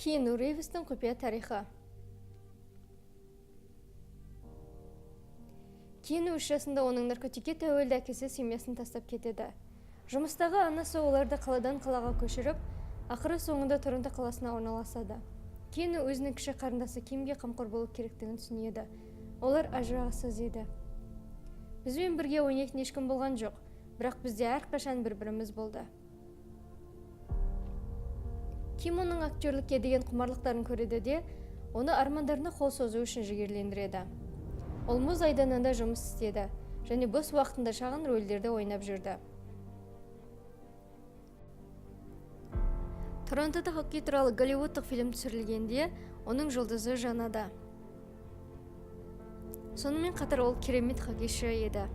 Киану Ривзтің құпия тарихы. Киану 3 жасында оның наркотикке тәуелді әкесі семьясын тастап кетеді. Жұмыстағы анасы оларды қаладан қалаға көшіріп, ақыры соңында Торонто қаласына орналасады. Киану өзінің кіші қарындасы Кимге қамқор болу керектігін түсінеді. Олар ажырағысыз еді. Бізбен бірге ойнайтын ешкім болған жоқ, бірақ бізде әрқашан бір-біріміз болды. Ким оның актерлікке деген құмарлықтарын көреді де, оны армандарына қол созу үшін жігерлендіреді. Ол мұз айдынында жұмыс істеді және бос уақытында шағын рөлдерді ойнап жүрді. Торонтода хоккей туралы голливудтық фильм түсірілгенде, оның жұлдызы жанады. Сонымен қатар ол керемет хоккейші еді.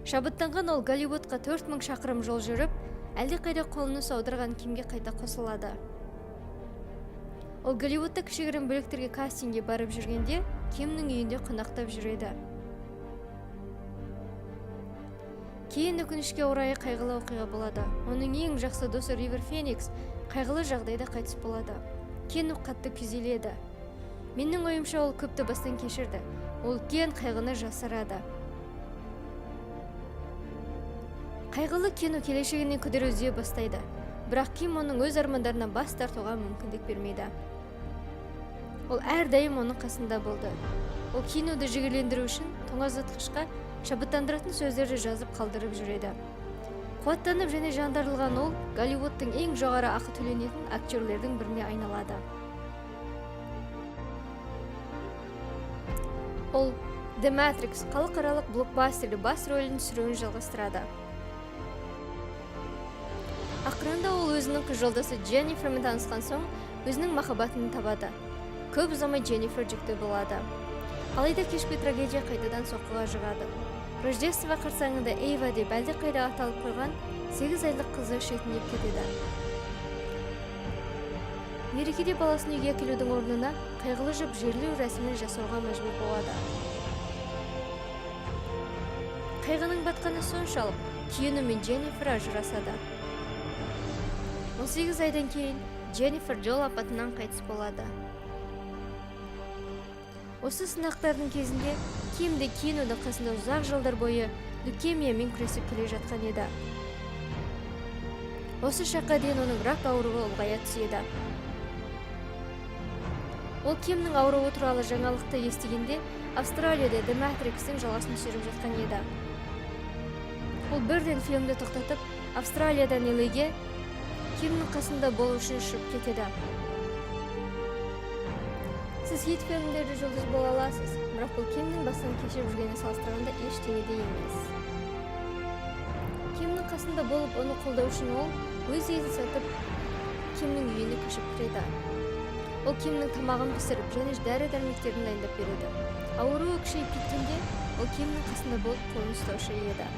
Шабыттанған ол Голливудқа 4000 шақырым жол жүріп, әлдеқайда қолын саудырған Кимге қайта қосылады. Ол Голливудта кішігірім бөліктерге кастингге барып жүргенде, Кимнің үйінде қонақтап жүреді. Кейін өкінішке орай қайғылы оқиға болады. Оның ең жақсы досы Ривер Феникс қайғылы жағдайда қайтыс болады. Киану қатты күйзеледі. Менің ойымша, ол көпті бастан кешірді. Ол үлкен қайғыны жасырады. Қайғылы Киану келешегіне күдер үзе бастайды. Бірақ Ким оның өз армандарынан бас тартуға мүмкіндік бермейді. Ол әрдайым оның қасында болды. Ол Киануды жігерлендіру үшін тоңазытқышқа шабыттандыратын сөздерді жазып қалдырып жүреді. Қуаттанып және жандырылған ол Голливудтың ең жоғары ақы төленетін актерлердің біріне айналады. Ол The Matrix халықаралық блокбастері бас рөлін түсіруін жалғастырады. Ақырында ол өзінің қыз жолдасы Дженнифермен танысқан соң, өзінің махаббатын табады. Көп ұзамай Дженнифер жүкті болады. Алайда кешкі трагедия қайтадан соққыға жығады. Рождество қарсаңында Эйва деп әлдеқайда аталып қойған 8 айлық қызы шетінеп кетеді. Мерекеде баласын үйге әкелудің орнына қайғылы жұп жерлеу рәсімін жасауға мәжбүр болады. Қайғының батқаны соншалық, Киану мен Дженнифер ажырасады. 18 айдан кейін Дженнифер жол апатынан қайтыс болады. Осы сынақтардың кезінде Ким де Кианудың қасында ұзақ жылдар бойы лейкемиямен күресіп келе жатқан еді. Осы шаққа дейін оның рак ауруы ұлғая түседі. Ол Кимнің ауруы туралы жаңалықты естігенде Австралияда The Matrix-тің жалғасын түсіріп жатқан еді. Ол бірден фильмді тоқтатып, Австралиядан LA-ге Кимнің қасында болу үшін ұшып кетеді. Сіз хит фильмдерде жұлдыз бола аласыз, бірақ бұл Кимнің бастан кешіріп жүргеніне салыстырғанда ештеңе де емес. Кимнің қасында болып, оны қолдау үшін ол өз елін сатып, Кимнің үйіне көшіп кіреді. Ол Кимнің тамағын пісіріп және дәрі-дәрмектерін дайындап береді. Ауруы күшейіп кеткенде, ол Кимнің қасында болып қолын ұстаушы еді.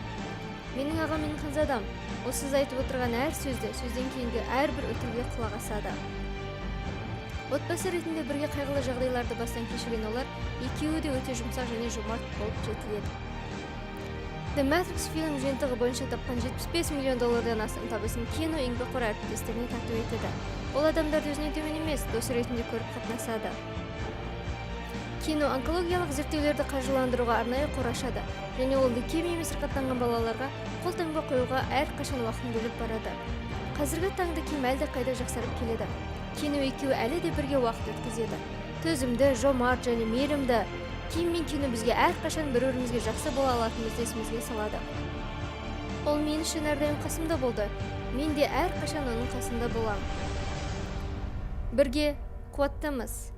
Менің ағам менің ханзадам. Ол сіз айтып отырған әр сөзді, сөзден кейінгі әрбір өтірге құлақ асады. Отбасы ретінде бірге қайғылы жағдайларды бастан кешірген олар екеуі де өте жұмсақ және жомарт болып жетіледі. The Matrix фильм жиынтығы бойынша тапқан 75 миллион доллардан астам табысын Киану еңбекқор әріптестеріне тарту етеді. Ол адамдарды өзінен төмен емес, досы ретінде көріп қатынасады. Киану онкологиялық зерттеулерді қаржыландыруға арнайы қор ашады және ол лейкемиямен сырқаттанған балаларға қолтаңба қоюға әрқашан уақытын бөліп барады. Қазіргі таңда Ким әлдеқайда жақсарып келеді. Киану екеуі әлі де бірге уақыт өткізеді. Төзімді, жомарт және мейірімді. Ким мен Киану бізге әрқашан бір-бірімізге жақсы бола алатынымызды есімізге салады. Ол мен үшін әрдайым қасымда болды. Мен де әрқашан оның қасында болам. Бірге қуаттымыз.